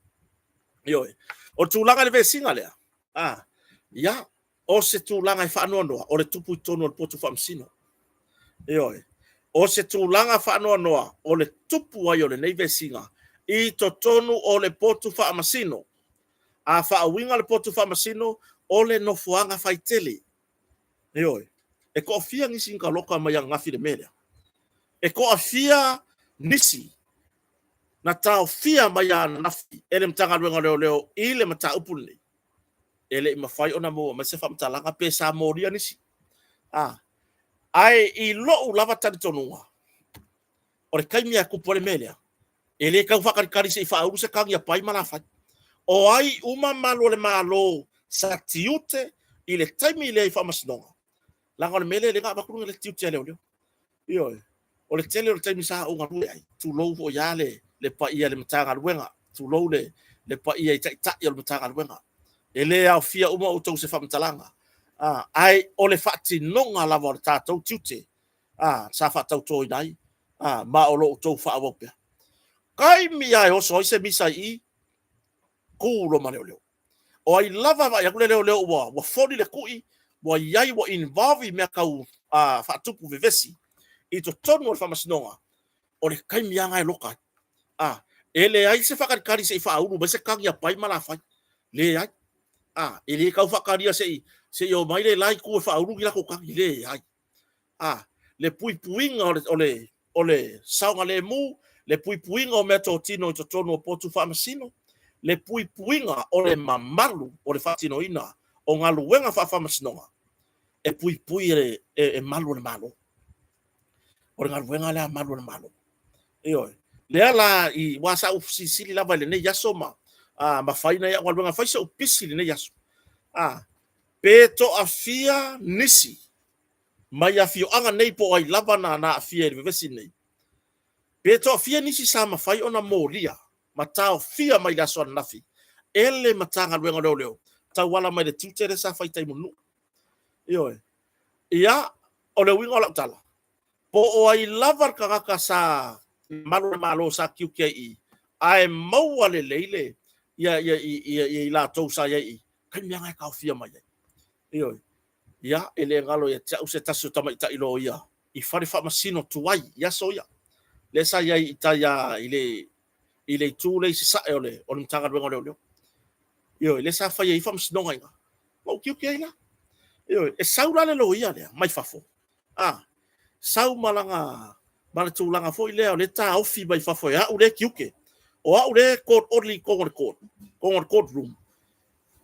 Ioe. O le tulaga i le vesiga lea, ia, o se tulaga e faanoanoa, o le tupu i totonu o le potu faamasino. Ioe. O se tulaga faanoanoa, o le tupu ai o lenei vesiga i totonu o le potu faamasino. A faauiga le potu faamasino, o le nofoaga faitele. Ioe. E toafia nisi na taloka mai ananafi i le mea lea? E toafia nisi na taofia mai ananafi e le Matagaluega o Leoleo i le mataupu lenei? E le i mafai ona maua mai se faamatalaga pe sa molia nisi. Ae i lou lava talitonuga, o le taimi e tupu ai le mea lea, e le tau faatalitali se i faaulu se tagi a Pai ma Lafai. O ai uma malu o le Malo sa tiute i le taimi lea i faamasinoga, leaga o le mea lea na avatu le tiute a leoleo. Ioe, o le tele o le taimi sa ou galue ai, tulou foi lava le paia i le Matagaluega, tulou le paia i taitai o le Matagaluega. E le aofia uma outou i se faamatalaga, ae o le faatinoga lava o le tatou tiute sa faatautoina ai, ma o lo o outou faaauau pea. Taimi lava e oso ai se misa i i, tu loa ma leoleo. O ai lava vaai atu le leoleo ua foli le tui, ua i ai, ua involve i mea tau faatupu vevesi i totonu o le faamasinoga, o le taimi lava lena e loka ai. E leai se faatalitali se i faaulu mai se tagi a Pai ma Lafai. Leai. E le tau faatalia se i omai le la itu e faaulu ni latou tagi. Leai. Le puipuiga o le saogalemu, le puipuiga o mea totino i totonu o potu faamasino, le puipuiga o le mamalu o le faatinoina o galuega faafaamasinoga, e puipui e malu o le Malo. O le galuega lea a malu o le Malo. Ioe. Lea la i aua sa ou silisili lava i lenei aso ma ma fai nai au galuega, fai si ou pisi i lenei aso. Pe toafia nisi mai afioaga nei po o ai lava na aafia i le vevesi nei, pe toafia nisi sa mafai ona molia ma taofia mai le aso ananafi e le Matagaluega o Leoleo tauala mai le tiute lea sa fai i tai i Mulinuu. Ioe. Ia, o le uiga o lau tala, po o ai lava le tagata sa malu o le Malo sa tiute ai i i, ae maua lelei le ia ia ia i latou sa i ai i i, taimi lava lena e taofia mai ai. Ioe. Ia, e le galo ia te au se tasi o tamaitai loia i fale faamasino tuai i aso ia, lea sa i ai i tai i le itu lea i sasae o le Matagaluega o Leoleo. Ioe, lea sa fai ai faamasinoga i ina, ma ou tiute ai la. Ioe, e sau la le loia lea mai fafo, sau ma lana ma le tulaga foi lea o lea e taofi mai fafo e au lea e tiute. O au lea e court orderly i totonu o le court, totonu o le court room.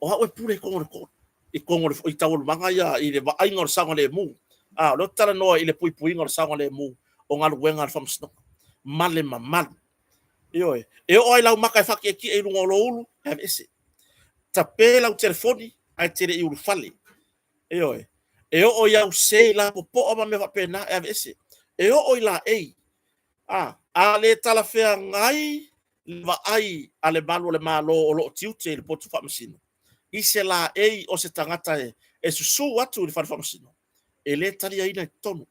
O au e pule i totonu o le court, i totonu o le, i taualumaga ia i le vaaiga o le saogalemu. A, o lea ou te talanoa i le puipuiga o le saogalemu o galuega a le faamasinoga ma le mamalu. Ioe. E oo lava i lau mata e faatietie i luga o lou ulu, e aveese. Tape lau telefoni ae te le i ulufale. Ioe. E oo i au sei lapopoa ma mea faapena, e aveese. E oo i laei. A le talafeagai le vaai a le malu o le Malo o lo o tiute i le potu faamasino i se laei o se tagata e susu atu i le fale faamasino, e le taliaina i totonu.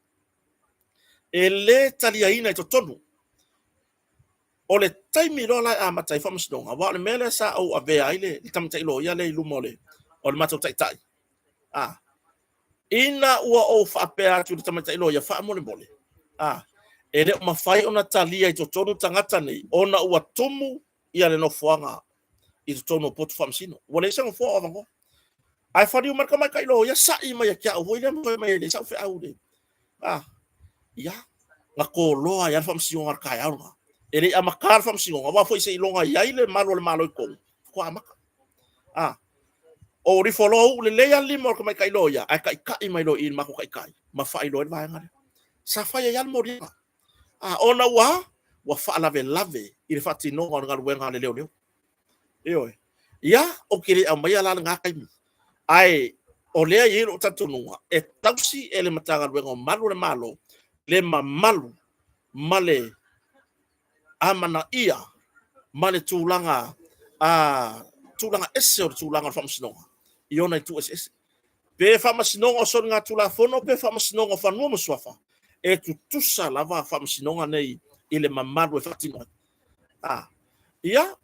E le taliaina i totonu. O le taimi loa la e amata ai faamasinoga, aua o le mea lea sa ou avea ai le tamaitai loia lea i luma o le matou taitai, ina ua ou faapea atu i le tamaitai loia, faamolemole, e le o mafai ona talia i totonu tagata nei, ona ua tumu ia le nofoaga i totonu o potu faamasino. Ua leai se nofoa o avanoa. Ae faliu mai le tamaitai loia, sa'i mai ia te au foi lea ma fai mai e leai sau feau i le... Ia, na toloa ai lava le faamasinoga i le taeao lena. E le i amata le faamasinoga, aua foi seiloga e i ai le malu a le Malo i totonu, faatoa amata. Ou alu ifo loa uu lelei lava le lima o le tamaitai loia, ae taitai mai loa i i le matou taitai ma faailoa ai le vaega lea. Sa fai ai lava le moliaga, ona ua faalavelave i le faatinoga o le galuega a le leoleo. Ioe. Ia, ou te le aumaia la lena taimi, ae o lea e i ai lou talitonuga, e tausi e le Matagaluega o Malu o le Malo le mamalu ma le amanaia ma le tulaga tulaga ese o le tulaga o le faamasinoga i ona itu eseese. Pe faamasinoga o soligatulafono pe faamasinoga o fanua ma suafa, e tutusa lava faamasinoga nei i le mamalu e faatino ai. Ia,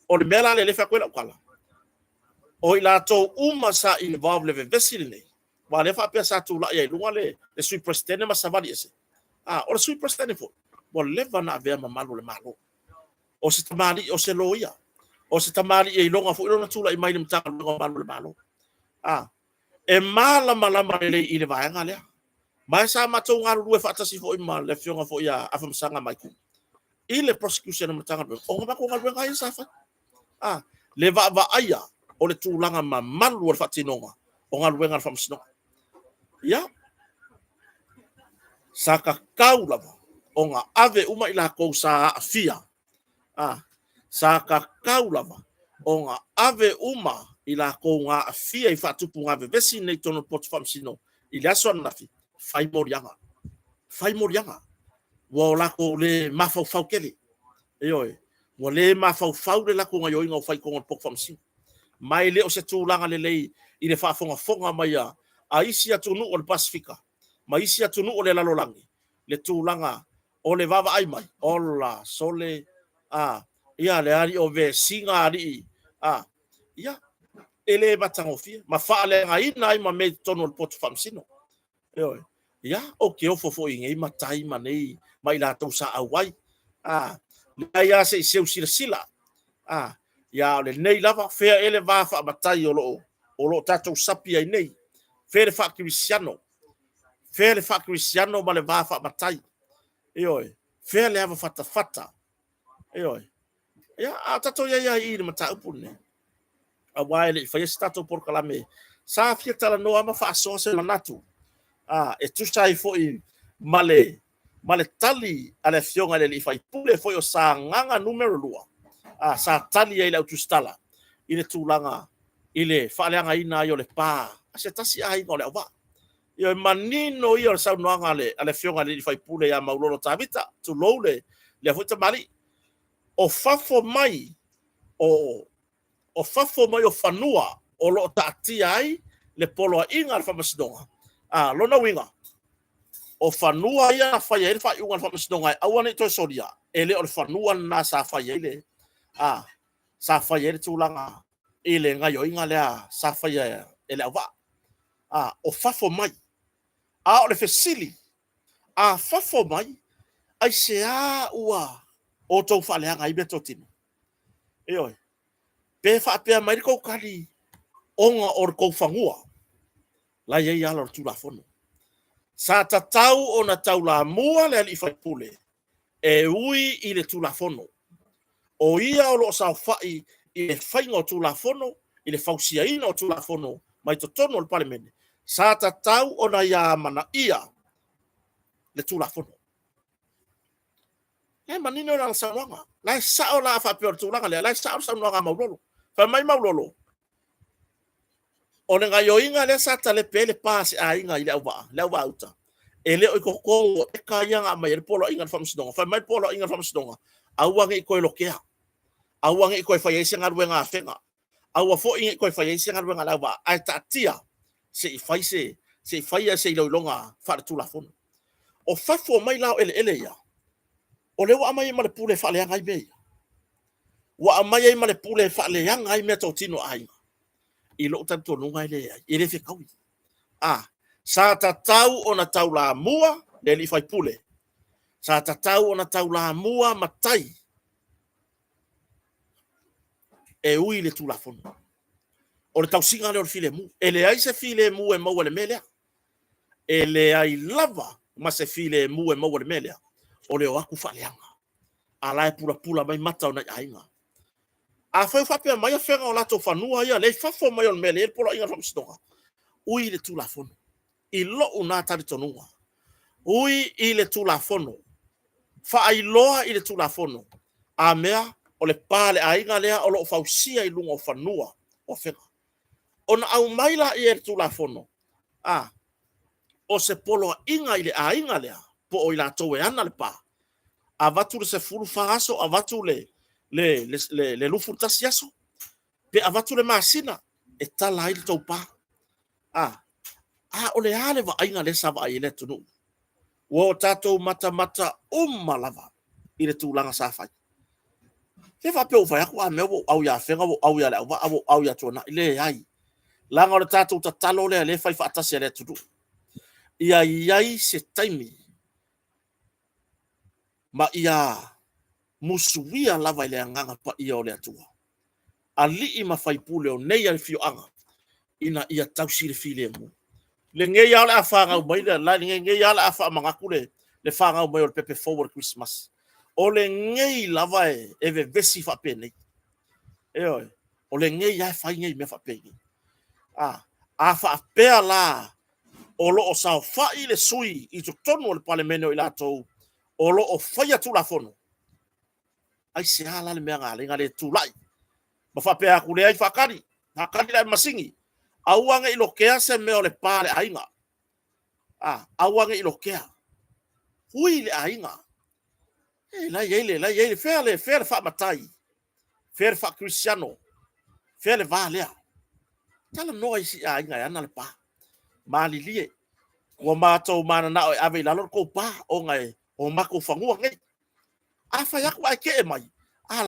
o le mea la lea e fai atu ai lau tala, o i latou uma sa involve i le vevesi lenei, aua o lea faapea sa tulai ai i luga le Sui Peresetene ma savali ese. O le Sui Peresetene foi, ua leva ona avea ma malu o le Malo. O se tamalii, o se loia, o se tamalii e iloga foi lona tulai mai i le Matagaluega o Malu o le Malo. E malamalama lelei i le vaega lea. Ma sa matou galulue faatasi foi ma le afioga foi ia Afamasaga Michael i le prosecution a le Matagaluega, o matou galuega ia sa fai. Le vaavaaia o le tulaga mamalu o le faatinoga o galuega a le faamasinoga. Ia, sa tatau lava ona ave uma i latou sa aafia, sa tatau lava ona ave uma i latou na aafia i faatupuga vevesi nei i totonu o le potu faamasino i le aso ananafi, fai moliaga. Fai moliaga. Ua o latou le mafaufau tele. Ioe. Ua le mafaufau le latou gaoioiga ua fai i totonu o le potu faamasino. Ma e le o se tulaga lelei i le faafogafoga mai a isi atunuu o le Pasefika ma isi atunuu o le lalolagi le tulaga o le vaavaai mai, ola sole, ia le alii o vesiga alii, ia, e le matagofie ma faaleagaina ai ma mea i totonu o le potu faamasino. Ioe. Ia, ou te ofo foi i nei matai ma nei ma i latou sa auai. Leai lava se i seu silasila. Ia, o lenei lava, fea ea le va faamatai o lo o tatou sapi ai nei? Fea le faakerisiano? Fea le faakerisiano ma le va faamatai? Ioe. Fea le avafatafata? Ioe. Ia, a o tatou i ai lava i i le mataupu lenei, aua e le i faia se tatou polokalame, sa fia talanoa ma faasoa se manatu e tusa ai foi ma le ma le tali a le Afioga i le alii faipule foi o Sagaga Nu.2, a, sa tali ai i le au tusitala i le tulaga i le faaleagaina ai o le pa a se tasi aiga o Leauvaa. Ioe, manino ia o le saunoaga a le Afioga i le alii faipule ia Maulolo Tavita, tulou lea foi tamalii. O fafo mai o fanua o lo o taatia ai le poloaiga a le Faamasinoga. A, lona uiga, o fanua ia na fai ai le faaiuga a le Faamasinoga e aua ne i toe solia, e le o le fanua lena sa fai ai le, a, sa fai ai le tulaga i le gaoioiga lea sa faia e Leauvaa. A, o fafo mai. A o le fesili, a fafo mai, aisea ua outou faaleaga ai meatotino? Ioe. Pe faapea mai le tou tali ona o le tou fanua, la e i ai ala o le Tulafono. Sa tatau ona taulamua le alii faipule e ui i le Tulafono. O ia o lo o saofai i le faiga o Tulafono, i le fausiaina o Tulafono mai totonu o le Palemene, sa tatau ona ia amanaia le Tulafono. La e manino lana saunoaga. La e sao la a faapea o le tulaga lea, la e sao le saunoaga a Maulolo. Fai mai Maulolo, o le gaoioiga lea sa talepe ai le pa a se aiga i Leauvaa, Leauvaa-uta, e le o i totonu o eka ia na aumai ai le poloaiga a le Faamasinoga. Fai mai le poloaiga a le Faamasinoga, aua ne i toe lokea, aua ne i toe faia ai se galuega a Afega, aua foi ne i toe faia ai se galuega a Leauvaa, ae taatia se i fai se iloiloga faale-Tulafono. O fafo mai la o eleele ia, o lea ua aumai ai ma le pule e faaleaga ai mea ia. Ua aumai ai ma le pule e faaleaga ai meatotino a aiga. I lou talitonuga e leai, e le fetaui. Sa tatau ona taulamua le alii faipule, sa tatau ona taulamua matai e ui i le Tulafono. O le tausiga lea o le filemu. E leai se filemu e maua i le mea lea. E leai lava ma se filemu e maua i le mea lea, o le o atu faaleaga, a o la e pulapula mai mata o nai aiga. Afai o faapea mai Afega o latou fanua ia lea e i fafo mai o le mea lea e i ai le poloaiga a le Faamasinoga, ui i le Tulafono. I lou lena talitonuga, ui i le Tulafono, faailoa i le Tulafono, a mea? O le pa a le aiga lea o lo o fausia i luga o fanua o Afega. Ona aumai lea e le Tulafono, a, o se poloaiga i le aiga lea, po o i latou e ana le pa, avatu le 14 aso, avatu le 21 aso, pe avatu le masina e tala ai le tou pa. A o le a le vaaiga lea sa vaai ai le atunuu? Ua o tatou matamata uma lava i le tulaga sa fai. E le faapea ua ou fai atu a mea ua ou au ia Afega, ua ou au ia Leauvaa, ua ou au ia Tuanai. Leai. Leaga o le tatou tatalo lea o lea e fai faatasi e le atunuu. Ia i ai se taimi ma ia musuia lava e le Agaga Paia o le Atua alii ma faipule o nei afioaga ina ia tausi le filemu. Lenei lava o le a fanau mai, lenei lava o le a faamanatu le fanau mai o le pepe fou o le Kerisimasi. O lenei lava e vevesi faapenei. Ioe, o lenei lava e fai nei mea faapenei. A faapea la o lo o saofai le sui i totonu o le Palemene o i latou o lo o faia Tulafono, aisea la le mea na ala ai ona le tulai ma faapea atu, leai, faatali, faatali le masini, aua ne i lokea se mea o le pa a le aiga. Aua ne i lokea. Ui le aiga. E, la e i ai le, la e i ai le, fea le, fea le faamatai, fea le faakerisiano, fea le va lea? Talanoa i si aiga e ana le pa. Malilie, ua matou mananao e ave i lalo le tou pa, ona o matou fanua nei. A fai atu ae tee mai,